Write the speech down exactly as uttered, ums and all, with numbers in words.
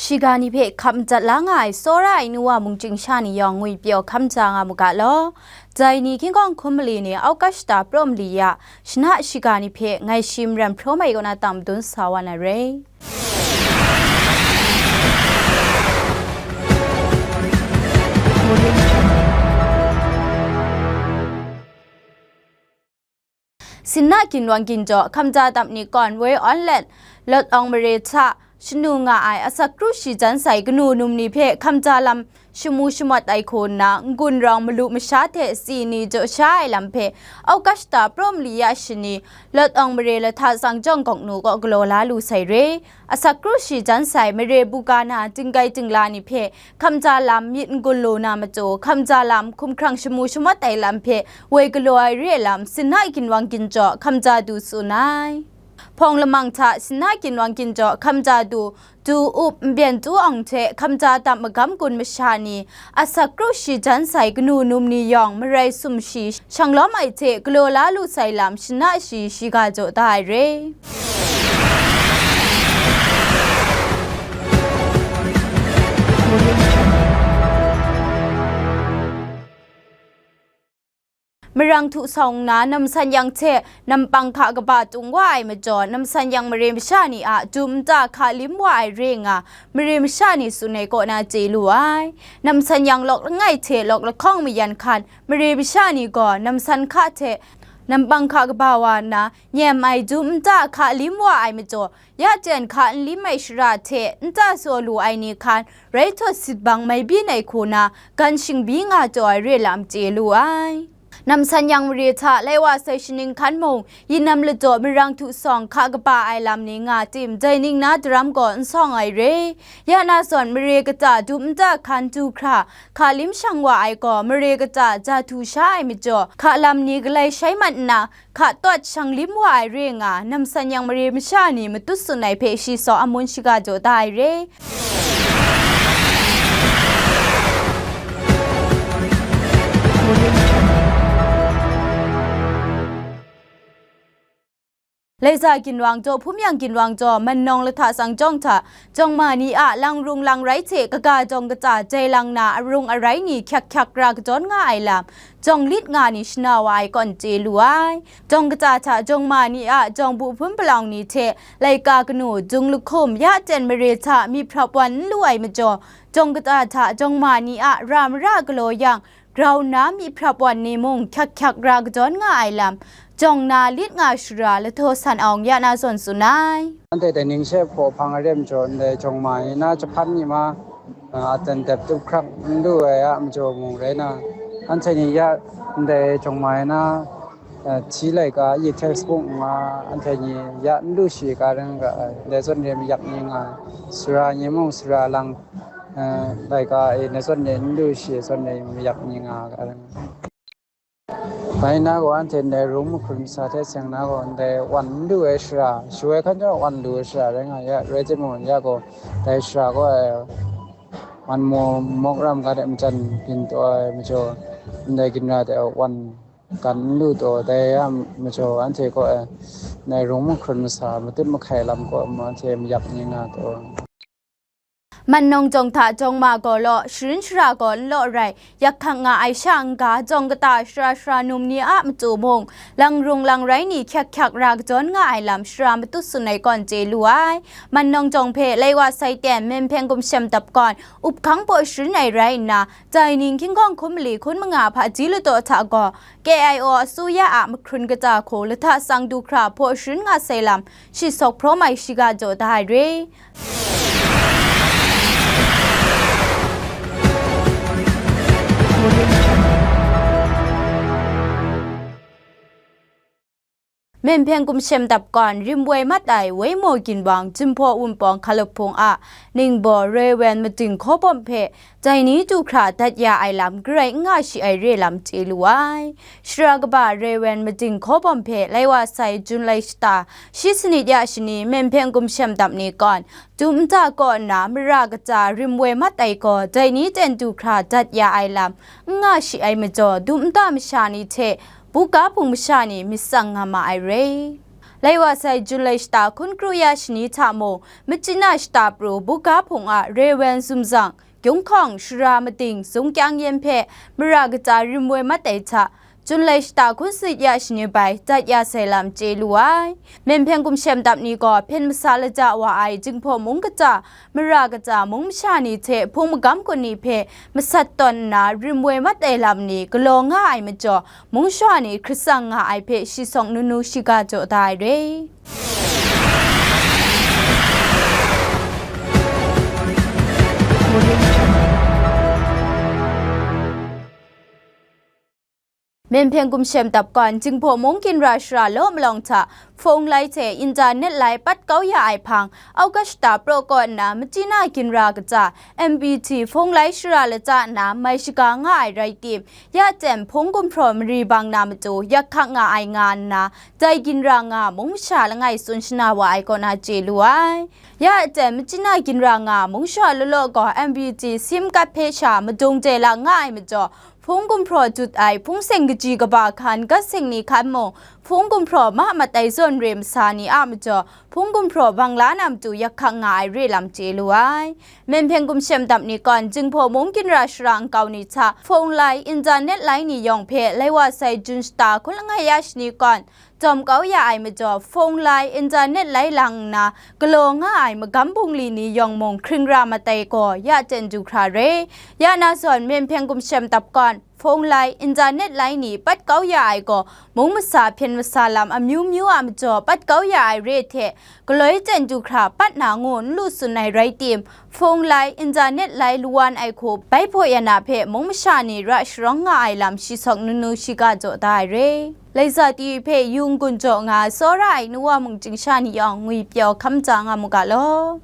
Shiga ni hpe hkap madat la nga ai tsawra ai nu wa mung chying sha ni yawng ngwipyaw hkam ja nga mu ga law. Dai ni hkying hkawng hkum mali ni August ta praw mali ya shana shiga ni hpe ngai shi maram hpraw mai kaw na tang madun sa wa na re. Sinna ginwang ginjaw hkamja dap ni kawn woi awn let, Lot Awng mare hta shanu nga ai asak kru shi jan sai kanu num ni hpe hkamja lam shamu shamawt ai hku nna, n-gun rawng malu masha hte si ni jaw sha ai lam hpe, Augusta praw mali ya shani, Lot Awng mare lahta tsang jawng gawk nu kaw galaw la lu sai re. Asak kru shi jan sai mare buga na dinggai dingla ni hpe hkamja lam myit n-gun lu na matu, hkamja lam hkumhkrang shamu shamawt ai lam hpe woi galaw ai re ai lam, sinna ginwang ginjaw hkamja du tsun ai. Hpawng lamang hta sinna ginwang ginjaw hkamja du, du up, nbyen tu awng hte hkamja dap magam gun masha ni, asak kru shi jan sai kanu num ni yawng marai sumshi shanglawm ai hte galaw la lu sai lam shana shi shiga jaw da ai re. Marang htu sawng nna namsan yang hte nampang hka kaba tung wa ai majaw, namsan yang mare masha ni a dum nta hka lim wa ai re nga, mare masha ni tsun ai kaw na chye lu ai. Namsan yang lawk langai hte lawk lahkawng mayan hkan, mare masha ni gaw namsan hka hte nampang hka kaba wa nna, nyem ai dum nta hka lim wa ai majaw, ya jan hka n lim ai shara hte nta saw lu ai ni hkan, rai htawt sit bang mai byin ai hku na, gan shingbi nga taw ai re lam chye lu ai. Namsan yang mare hta lai wa sai shaning hkan mung, yinam ladaw marang htu sawng hka kaba ai lam ni nga tim, dai ning na daram gaw n sawng ai re. Ya na zawn mare kata dum nta hkan du hkra, hka lim shang wa ai gaw mare kata ja htu sha ai majaw, hka lam ni galai shai mat nna, hka tawt shang lim wa ai re nga, namsan yang mare masha ni matut tsun ai hpe shi saw amun shiga jaw da ai re. Laiza ginwang jaw, Hpumyang ginwang jaw, Mannawng lahta tsang jawng hta, jawng ma ni a lang rung lang rai hte kaga jawng kata jai lang na arung arai ni hkyak hkyak ra kadawn nga ai lam, jawng lit nga ni shana wa ai kawn chye lu ai. Jawng kata hta jawng ma ni a jawng bu hpun palawng ni hte laika kanu, dung lahkum, ya ten mare hta myiphrawp wan n lu ai majaw, jawng kata hta jawng ma ni a ra mara galaw yang, grau nna myiphrawp wan ni mung hkyak hkyak ra kadawn nga ai lam, jawng na lit nga shara lahtaw san awng ya na zawn tsun ai. Anhte dai ning she hpaw hpang ai re majaw, ndai jawng ma ni na jahpan ni ma, a, aten dep tup hkrak n lu ai a majaw mung rai na, anhte ni ya ndai jawng ma ni na, a, hti laika yi textbook nga, anhte ni ya n lu shi ka ring ga ai, ndai zawn re mayak ni nga, sara ni mung sara lang, a, laika e ndai zawn re n lu shi zawn re mayak ni nga ka ring. Bai na gaw, anhte ndai rung mahkrun masa hte seng na gaw, ndai wan n lu ai shara, shu ai hkan jaw wan lu ai shara rai nga ya, rai timung, ya gaw, dai shara gaw, e, wan maw mawk ram ga de majan byin taw ai majaw, ndai ginra de wan gan n lu taw, dai a majaw, anhte gaw, e, ndai rung mahkrun masa matut mahkai lam gaw, anhte mayak ni nga taw. Mannawng jawng hta jawng ma gaw law, sharin shara gaw n law rai, yak hkang nga ai sha n-ga, jawng kata shara shara num ni a matu mung, lang rung lang rai ni hkyak hkyak ra kadawn nga ai lam shara matut tsun ai kawn chye lu ai. Mannawng jawng hpe lai wa sai ten, Menhpeng gumshem dap gawn, up hkang paw sharin ai rai nna, dai ning hkying hkawng hkum mali hkun manga hpaji ladaw hta gaw, K I O asuya a mahkrun kata hku lahta tsang du hkra hpaw sharin nga sai lam, shi sawk hpraw mai shiga jaw da ai re. Menhpeng gumshem dap gawn rim woi mat ai Waimaw ginwang, Jinghpaw Wunpawng hkalap hpung a ningbaw Rewen mading hkaw bawm hpe dai ni du hkra dat ya ai lam garai n nga shi ai re lam chye lu ai. Shara kaba Rewen mading hkaw bawm hpe lai wa sai Jun lai shata shi sanit ya shani Menhpeng gumshem dap ni gawn, dum nta kaw nna mara kata rim woi mat ai gaw, dai ni ten du hkra dat ya ai lam n nga shi ai majaw, dum nta masha ni hte buga hpung masha ni myit tsang nga ma ai re. Lai wa sai Jun lai shata hkun kru ya shani hta mung, Machina shata pru buga hpung a Rewen Zumzang, Gyung Hkawng, Shara Mating, Zung Kyang Yen hpe mara kaja rim woi mat ai hta, Jun lai shata hkun sit ya shani bai dat ya sai lam chye lu ai. Myen hpyen gumshem dap ni gaw hpyen masa lajang wa ai Jinghpaw mung kaja, mara kaja mung masha ni hte hpung magam kun ni hpe masat tawn nna rim woi mat ai lam ni galaw nga ai majaw, mung shawa ni hkrit tsang nga ai hpe shi sawng nunu shiga jaw da ai re. Myen hpyen gumshem dap gawn, Jinghpaw mung ginra shara law malawng hta, phone lai hte internet lai pat kau ya ai hpang, August shata praw kaw nna, Machina ginra kaja, M B T phone lai shara lata nna mai shaga nga ai rai tim, ya ten hpung gumhpraw mari bang na matu yak hkak nga ai nga nna, dai ginra nga mung masha langai tsun shana wa ai kaw na chye lu ai. Ya ten Machina ginra nga mung shawa law law gaw M B T sim kat hpe sha madung dela nga ai majaw, hpung gumhpraw jut ai hpung seng kaji kaba hkan gat seng ni hkan mung, hpung gumhpraw ma mat ai zawn re masa ni a majaw, hpung gumhpraw bang la na matu yak hkak nga ai re lam chye lu ai. Myen hpyen gumshem dap ni gawn, Jinghpaw mung ginra shara nkau ni hta, phone lai, internet lai ni yawng hpe lai wa sai Jun shata hkun langai ya shani gawn, jawm kau ya ai majaw, phone lai, internet lai lang nna, galaw nga ai magam bungli ni yawng mung hkring ra mat ai gaw, ya ten du hkra re. Ya na zawn, myen hpyen gumshem dap gawn, phone lai, internet lai ni pat kau ya ai gaw, mung masa hpyen masa lam amyu myu a majaw pat kau ya ai re hte, galoi ten du hkra pat na ngu n lu tsun ai rai tim, phone lai, internet lai lawan ai hku bai hpaw ya na hpe mung masha ni ra sharawng nga ai lam shi sawng nunu shiga jaw da ai re. Laisa T V hpe yung gun jaw nga tsawra ai nu wa mung chying sha ni yawng ngwi pyaw hkam ja nga mu ga law.